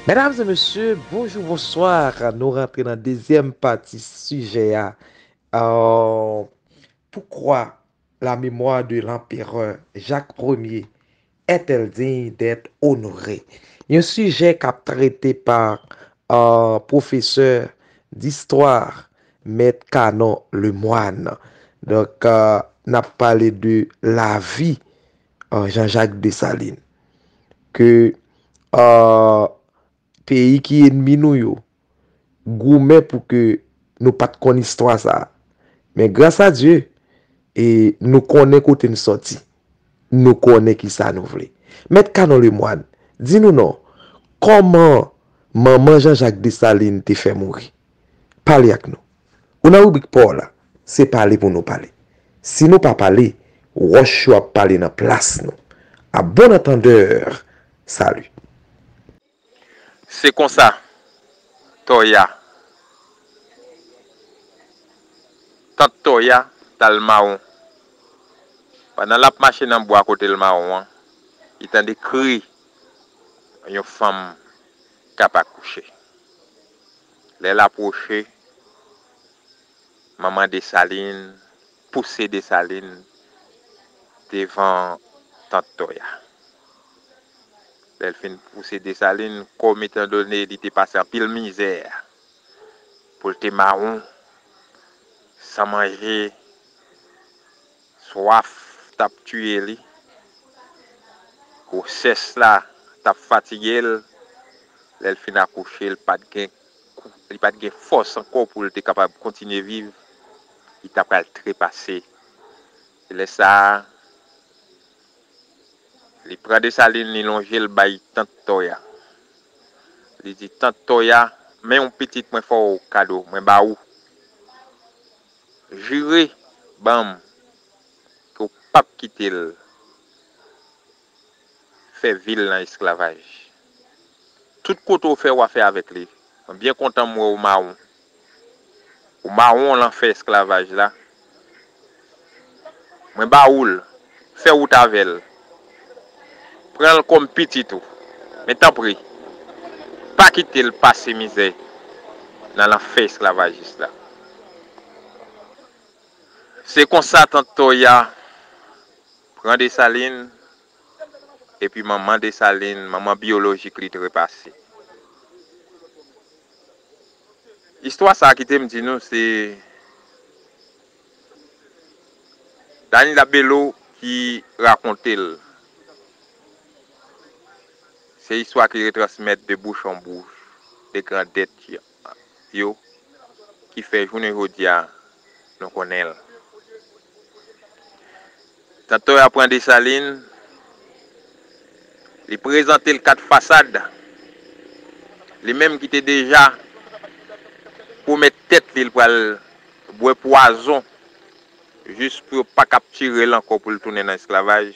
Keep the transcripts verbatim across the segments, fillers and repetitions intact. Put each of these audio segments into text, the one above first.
Medam e mesye, bonjou, bonswa. Nou rantre nan dezyèm pati sijè a. Euh, pourquoi la mémoire de l'empereur Jacques Ier est-elle digne d'être honorée? Yon sijè k ap trete pa euh, pwofesè distwa, Mèt Canon Lemoine. Donk, euh, n ap pale de lavi euh, Jean-Jacques Dessalines. Ke euh, peyi ki enmi nou yo goumen pou ke nou pa t konn istwa sa a. Men gras a Dye, e nou konnen kote n sòti. Nou konnen kisa nou vle. Mèt Canon Lemoine, di nou non, kòman manman Jean-Jacques Dessalines te fè mouri? Pale ak nou. Ou nan ribrik pa w la, se pale pou nou pale. Si nou pa pale, wòch yo ap pale nan plas nou. À bon entendeur, salut. Se konsa, Tòya, tant Tòya t al mawon. Pandan l ap mache nan bwa kote l mawon an, li tande kri yon fanm k ap akouche. Lè l apwoche, manman Desalin pouse Desalin devan tant Tòya. Lè l fin pouse Desalin, kòm etandone li te pase anpil mizè pou l te mawon, san manje, swaf t ap tiye li, gwosès la t ap fatige l, lè l fin akouche, l pa t gen li pa t gen fòs ankò pou l te kapab kontinye viv, li ta pral trepase. Se lè sa a, li pran Desalin, li lonje l bay tant Tòya. Li di, tant Tòya, men yon pitit mwen fè w kado, mwen ba ou. Jire ban m ke w p ap kite l fè vi l nan esklavaj. Tout kote w fè, w a fè avèk li. Mwen byen kontan m wè w mawon. Ou mawon lan fè esklavaj la. Mwen ba ou l. Fè wout avè l. Pran l kòm pitit ou. Men tanpri, pa kite l pase mizè nan lanfè esklavajis la. Se konsa tant Tòya pran Desalin, epi manman Desalin, manman biyolojik li trepase. Istwa sa a kite m di nou se Dany Labello ki rakonte l. Se istwa ki retransmèt de bouch an bouch de grandèt yo ki fè jounen jodi a nou konnen l. Tant Tòya pran Desalin, li prezante l kat fasad, li menm ki te deja pwomèt tèt li l pral bwè pwazon jis pou yo pa kaptire l ankò pou l tounen nan esklavaj.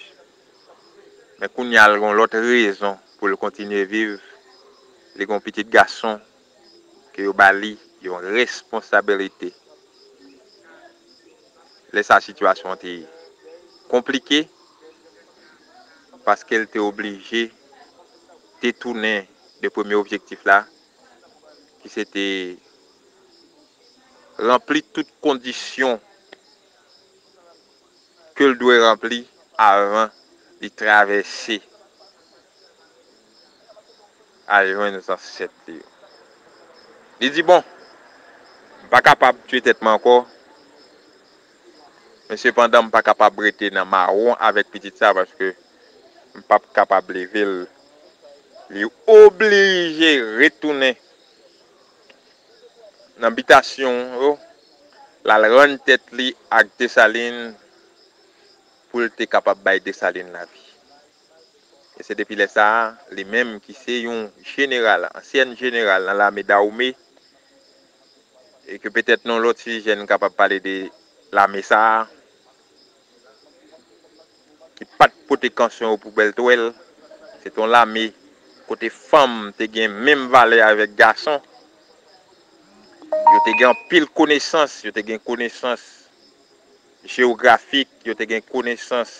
Men kounye a l gen yon lòt rezon pou l kontinye viv. Li gen yon pitit gason ke yo ba li yon responsabilite. Lè sa a sitiyasyon an te konplike paske l te oblije detounen de premye objektif la ki se te ranpli tout kondisyon ke l dwe ranpli avan li travèse al jwenn zansèt li yo. Li di, bon, m pa kapab tiye tèt mwen ankò, men sepandan m pa kapab rete nan mawon avèk pitit sa paske m p ap kapab leve l. Li oblije retounen nan bitasyon yo, l al rann tèt li ak Desalin pou l te kapab bay Desalin lavi. E se depi lè sa a, li menm ki se yon jeneral, ansyèn jeneral nan lame Dawome, e ke petèt nan lòt sijè n kapab pale de lame sa a, ki pa t pote kanson yo pou bèl twèl. Se te yon lame kote fanm te gen menm valè avèk gason. Yo te gen anpil konesans, yo te gen konesans jewografik, yo te gen konesans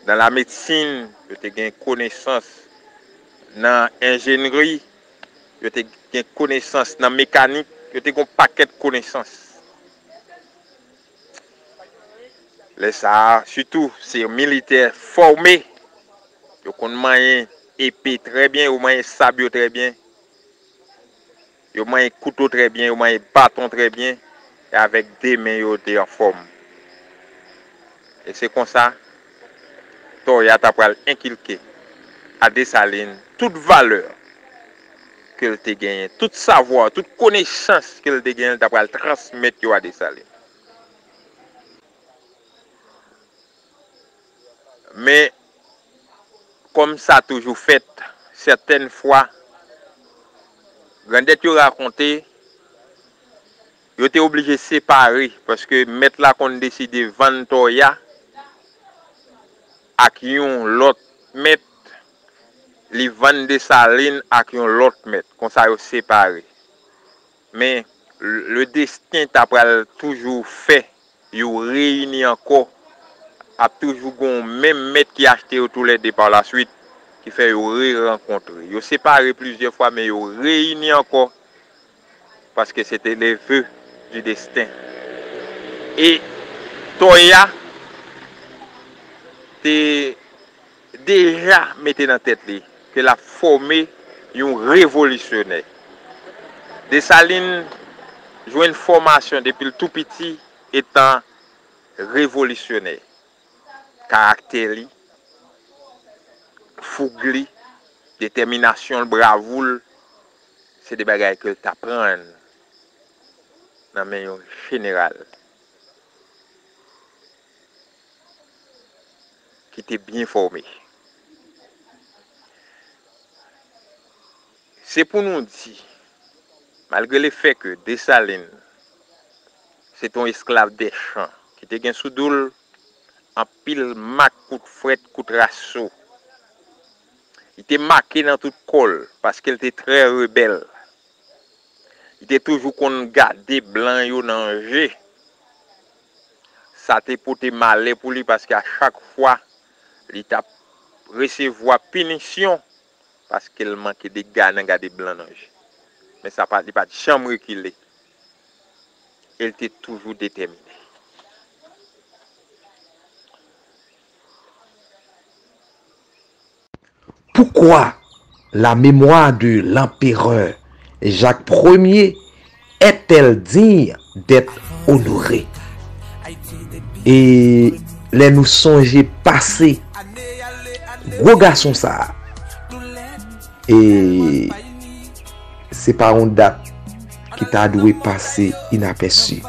nan lamedsin, yo te gen konesans nan enjenri, yo te gen konesans nan mekanik, yo te gen yon pakèt konesans. Lè sa a, sitou, se militè fòme, yo konn manyen epe trè byen, yo manyen sab yo trè byen, yo manyen kouto trè byen, yo manyen baton trè byen, e avèk de men yo te anfòm. E se konsa, Tòya ta pral enkilke a Desalin tout valè ke l te genyen, tout savwa, tout konesans ke l te genyen, l ta pral transmèt yo a Desalin. Men, kòm sa toujou fèt, sètèn fwa, grandèt yo rakonte, yo te oblije separe, paske mèt la konn deside vann Tòya ak yon lòt mèt, li vann Desalin ak yon lòt mèt. Konsa yo separe. Men, le desten ta pral toujou fè yo reyini ankò, ap toujou gen yon menm mèt ki achte yo toulède pa la swit, ki fè yo re-rankontre. Yo separe plizyè fwa, men yo reyini ankò, paske se te le vœu du destin. E Tòya te deja mete nan tèt li ke l ap fòme yon revolisyonè. Desalin jwenn fòmasyon depi l tou piti etan revolisyonè. Karaktè li, foug li, detèminasyon l, bravou l, se de bagay ke l t aprann nan men yon jeneral ki te byen fòme. Se pou nou di, malgre lefè ke Desalin se te yon esklav dèchan ki te gen sou do l anpil mak, kout frèt, kout raso, li te make nan tout kò l paske l te trè rebèl. Li te toujou konn gade blan yo nan je. Sa te pote malè pou li paske a chak fwa li t ap resevwa pinisyon paske l manke dega nan gade blan nan je. Men sa pa, li pa t janm rekile. E l te toujou detèmine. Pourquoi la mémoire de l'empereur Jacques premier est-elle digne d'être honorée? E lè nou sonje pase gwo gason sa a, e se pa yon dat ki ta dwe pase inapèsi.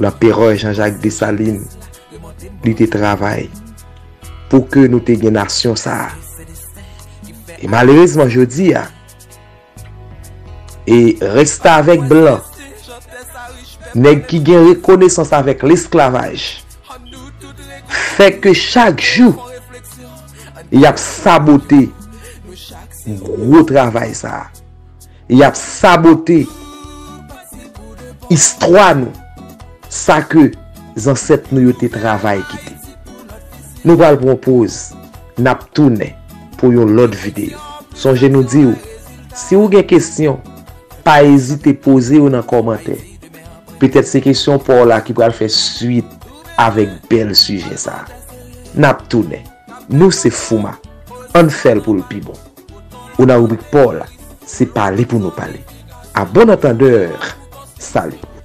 Lanperè Jean-Jacques Dessalines, li te travay pou ke nou te gen nasyon sa a. E malerezman, jodi a, e restavèk blan, nèg ki gen rekonesans avèk lesklavaj, fè ke chak jou, y ap sabote gwo travay sa a. Y ap sabote istwa nou, sa ke zansèt nou yo te travay kite. Nou pral pran yon poz, n ap tounen pou yon lòt videyo. Sonje nou di w, si w gen kesyon, pa ezite poze yo nan kòmantè. Petèt se kesyon pa w la ki pral fè swit avèk bèl sijè sa a. N ap tounen. Nou se Fouma. Ann fè l pou l pi bon. Ou nan ribrik pa w la, se pale pou nou pale. À bon entendeur, salut.